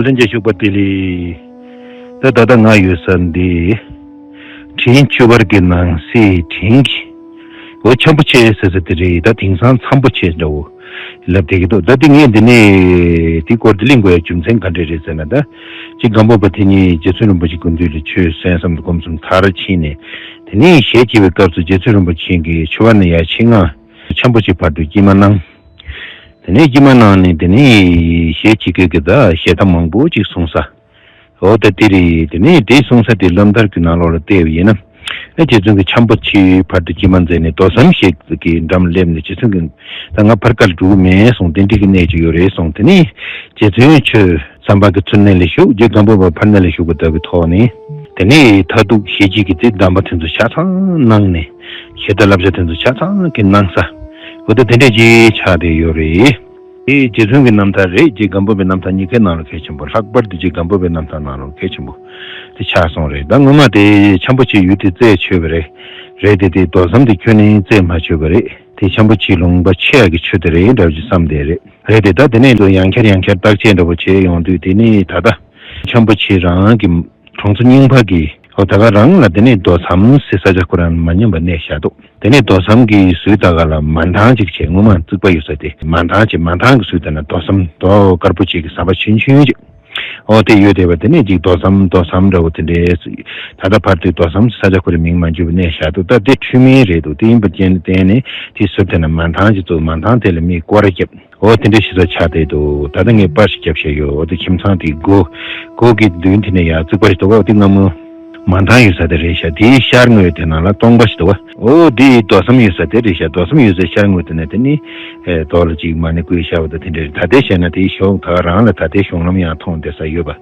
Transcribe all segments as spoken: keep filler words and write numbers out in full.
ལྷན་རྒྱས་ཞུགས་པ་བདེ་ལེགས། ད་ད་ལྟ་ང་ཡོད་ས་འདི། དྲིན་ཆུ་བར་གྱི་ནང་གསེས་དྲིན་གྱི། འོ་འཆམ་པོ་ཆེ་ཟེར་ས་དེ་རེད། ད་དེང་སང་འཆམ་པོ་ཆེ་འདྲ་བོ་ལབ་བསྡད་ཀྱི་འདུག་ད་དེ་ངས་འདི་ནས་དེ་སྐོར་འདི་གླེང་དགོས་ཡ་རྒྱུ་མཚན་ག་འདྲ་རེད་ཟེར་ན། ད་ཅིག་སྒམ་པོ་པ་དེ་ཉིད་རྗེ་བཙུན་རིན་པོ་ཆེ་སྐུ་མདུན་ལ་ཆོས་གསན་བསམ་དང་སྒོམ་གསུམ་མཐར་ཕྱིན་ནས། དེ་ནས་ཞལ་གྱེས་པའི་སྐབས་སུ་རྗེ་བཙུན་རིན་པོ་ཆེ་གིས་ཆུ་བར་ནས་ཡར་ཆེད་མངགས། འཆམ་པོ་ཆེ་བར་དུ་སྐྱེལ་མ་གནང་། དེ་ནས་སྐྱེལ་མ་གནང་ནས་དེ་ནས་ཞལ་གྱེས་སྐབས་ཀྱི་ད་ཞལ་ཏ་མང་པོ་ཅིག་གསུངས་ས། འོ་ད་དེ་རེད། དེ་ནས་དེ་གསུངས་ས་དེ་རྣམ་ཐར་གྱི་ནང་ལོགས་ལ་བལྟས་པ་ཡིན་ན། ཨ་རྗེ་བཙུན་གྱིས་འཆམ་པོ་ཆེ་བར་དུ་སྐྱེལ་མ་མཛད་ནས་རྡོ་ཟམ་ཞིག་གི་འགྲམ་སླེབས་ནས། རྗེ་བཙུན་གྱིས་ད་ང་ཕར་ཁ་ལ་འགྲོ་གི་མེད་གསུངས། དེ་འདྲ་གི་གནས་ཅིག་ཡོད་རེད་གསུངས། དེ་ནས་རྗེ་བཙུན་ཁྱོད་ཟམ་པ་གི་ཚུར་གནས་ལ་བཞུགས། རྗེ་སྒམ་པོ་པ་ཕར་གནས་ལ་བཞུགས་པ་ལྟ་བུའི་ཐོག་ནས། དེ་ནས་མཐར་ཐུག་ཞལ་གྱེས་ཀྱི་ཚེ་གདམས་པ་དེ་ཚོ་ཆ་ཚང་གནང་ནས། ཞལ་ཏ་བསླབ་བྱ་དེ་ཚོ་ཆ་ཚང་གི་གནང་ས། འོ་ད་དེ་འདྲ་ཅིག་ཆགས་བསྡད་ཡོད་རེད། དེ་རྗེ་བཙུན་གྱི་རྣམ་ཐར་རེད། རྗེ་སྒམ་པོ་པའི་རྣམ་ཐར་གཉིས་ཀའི་ནང་ལ་གལ་ཆེན་པོ། ལྷག་པར་དུ་རྗེ་སྒམ་པོ་པའི་རྣམ་ཐར་ནང་ལ་གལ་ཆེན་པོ་དེ་ཆགས་སོང་རེད། ད་སྔོན་མ་དེ་འཆམ་པོ་ཆེ་ཡུལ་དེ་རྩད་ཆོད་པ་རེད། རེད་དེ། དེ་རྡོ་ཟམ་དེ་ཁྱོན་ནས་རྩད་མ་ཆོད་པ་རེད། དེ་འཆམ་པོ་ཆེ་ལུང་པ་ཆེ་ཡག་གི་ཆོས་དེ་རེད་འདྲ་བོ་ཅིག་བསམ་བསྡད་རེད། རེད་དེ། ད་དེ་ནས་ཡང་བསྐྱར་ཡང་བསྐྱར་བརྟག་དཔྱད་འདྲ་བོ་བྱས་ཡོང་དུས། དེ་ནས་ད་ལྟ་འཆམ་པོ་ཆེ་རང་གི་གྲོང་ཚོ་རྙིང་པ་གི། འོ་ད་ག་རང་ལ་དེ་ནས་རྡོ་ཟམ་ཟེར་ས་ཆ་ཁོ་རང་མ་ཉམས་པ་གནས་བཞག་འདུག་དེ་ནས་རྡོ་ཟམ་གྱི་ཟུར་ད་ག་ལ་མ་ཐང་ཅིག་བྱས། སྔོན་མ་རྩིག་པ་ཡོད་ས་དེ་མ་ཐང་བྱས། མ་ཐང་གི་ཟུར་དེ་ན་རྡོ་ཟམ་རྡོ་དཀར་པོ་ཅིག་གི་ཟམ་པ་ཆུང་ཆུང་ཅིག་འོ་དེ་ཡོད་བསྡད་པ། དེ་ནས་ཅིག་རྡོ་ཟམ་རྡོ་ཟམ་འདྲ་བོ་དེ་འདྲའི། ད་ལྟ་བར་དུ་རྡོ་ཟམ་ཟེར་ས་ཆ་ཁོ་རའི་མིང་མ་འབྱོར་བའི་གནས་བཞག་འདུག་ད་དེ་འཁྲུལ་མིན་རེད་འདུག་དེ་ཡིན་པའི་རྐྱེན་ལ་བརྟེན་ནས་དེའི་ཟུར་དེ་ན་མ་ཐང་ཅིག་བཙུགས། མ་ཐང་དེ་ལ་མིས་སྐོར་ར་བརྒྱབ། འོ་དེ་འདྲ་ཞིག་ས་ཆགས་བསྡད་འདུག་ད་ལྟ་ངས་པར་ཞིག་བརྒྱབ་བཞག་ཡོད། འོ་དེ་ཁྱིམ་ཚང་དེའི་སྒོ། སྒོ་གི་མདུན་དེ་ནས་ཡར་རྩིག་པ་ཞིག་འདུག་པ། འོ་དེ་སྔ་མོ་མ་ཐང་ཡོད་ས་དེ་རེད་ཤག་དེའི་ཤར་ངོས་དེ་ནང་ལ་སྟོང་པ་ཞིག་འདུག་པ། འོ་དེ་རྡོ་ཟམ་ཡོད་ས་དེ་རེད་ཤག་རྡོ་ཟམ་ཡོད་སའི་ཤར་ངོས་དེ་ནས་དེ་ནི། ཨེ། རྡོ་ལ་ཅིག་མ་ཎི་བརྐོས་བཞག་པ་དང་དེ་འདྲ་རེད། ད་ལྟའི་བཤད་ན་དེའི་གཞུང་ད་ག་རང་ལ་ད་ལྟའི་གཞུང་ལམ་ཡང་མཐོང་བསྡད་ས་ཡོད་པ།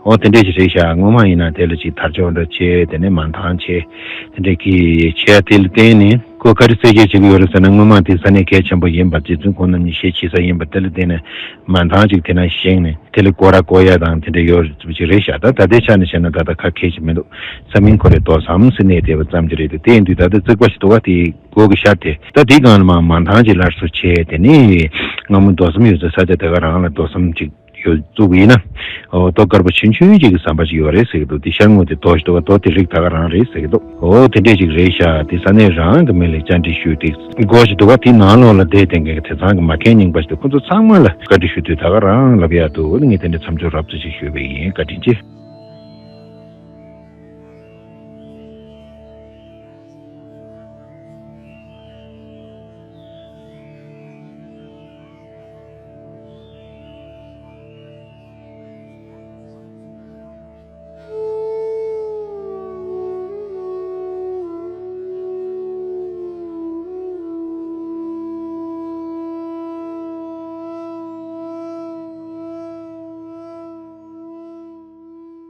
འོ་དེ་འདྲ་ཞིག་རེད་ཤག་སྔོན་མ་ཡིན་ན་དེ་ལ་ཅིག་དར་ལྕོག་འདྲ་བྱས། དེ་ནས་མ་ཐང་བྱས། དེ་འདྲ་གི་བྱས། དེ་ལ་བརྟེན་ནས། ཁོ་ག་རེ་རྩད་གཅོད་བྱེད་ཀྱི་ཡོད་རེད་ཟེར་ན། སྔོན་མ་དེ་ས་གནས་གལ་ཆེན་པོ་ཡིན་པ། རྗེ་བཙུན་ཁོང་རྣམ་གཉིས་ཞལ་གྱེས་ས་ཡིན་པ། དེ་ལ་བརྟེན་ནས་མ་ཐང་ཅིག་དེ་ན་བཞེངས་ནས་དེ་ལ་སྐོར་ར་སྐོར་ཡ་དང་དེ་འདྲ་ཡོད་ཅིག་རེད་ཤག་ད་ད་ལྟའི་ཆ་ནས་བཤད་ན་ད་ལྟ་ཁ་གལ་ཆེ་མི་འདུག་ས་མིང་ཁོ་རེ་རྡོ་ཟམ་ཟེར་གནས་བསྡད་པ་ཙམ་གྱི་རེད་འདུག་དེ་ཡིན་དུས་ད་ལྟ་རྩིག་པ་ཞིག་འདུག་པ། དེའི་སྒོ་གི་ཤར་དེ། ད་དེའི་སྒང་ལ་མ་མ་ཐང་ཅིག་སླར་གསོ་བྱས། དེ་ནས་སྔ་མོ་རྡོ་ཟམ་ཡོད་ས་ས་ཆ་དེ་ག་རང་ལ་རྡོ་ཟམ་ཅིག་ཡོད་བཙུགས་པ་ཡིན་ན། འོ་རྡོ་དཀར་པོ་ཆུང་ཆུང་ཅིག་གི་ཟམ་པ་ཅིག་ཡོད་རེད་ཟེར་གྱི་འདུག་དེ་ཤར་ངོས་དེ་རྡོ་ཞིག་འདུག་པ། རྡོ་དེ་རིགས་ད་ག་རང་རེད་ཟེར་གྱི་འདུག་འོ་དེ་འདྲས་ཅིག་རེད་ཤག་དེ་ས་གནས་རང་གི་མིང་ལ་བཅར་འདྲི་ཞུས་ཏེ། སྒོ་ཞིག་འདུག་པ། དེའི་ནང་ལོགས་ལ་བསྡད་བསྡད་མཁན་གྱི་དེང་སང་གི་མ་མཁན་རྙིང་པ་ཞིག་འདུག་ཁོ་ཚོ་ཚང་མ་ལ་བཀའ་འདྲི་ཞུ་དུས་ད་ག་རང་ལབ་ཡག་འདུག་ངས་དེ་འདྲ་མཚམས་འཇོག་རབ་ཏུ་ཞིག་ཞུས་པ་ཡིན། བཀའ་དྲིན་ཆེ།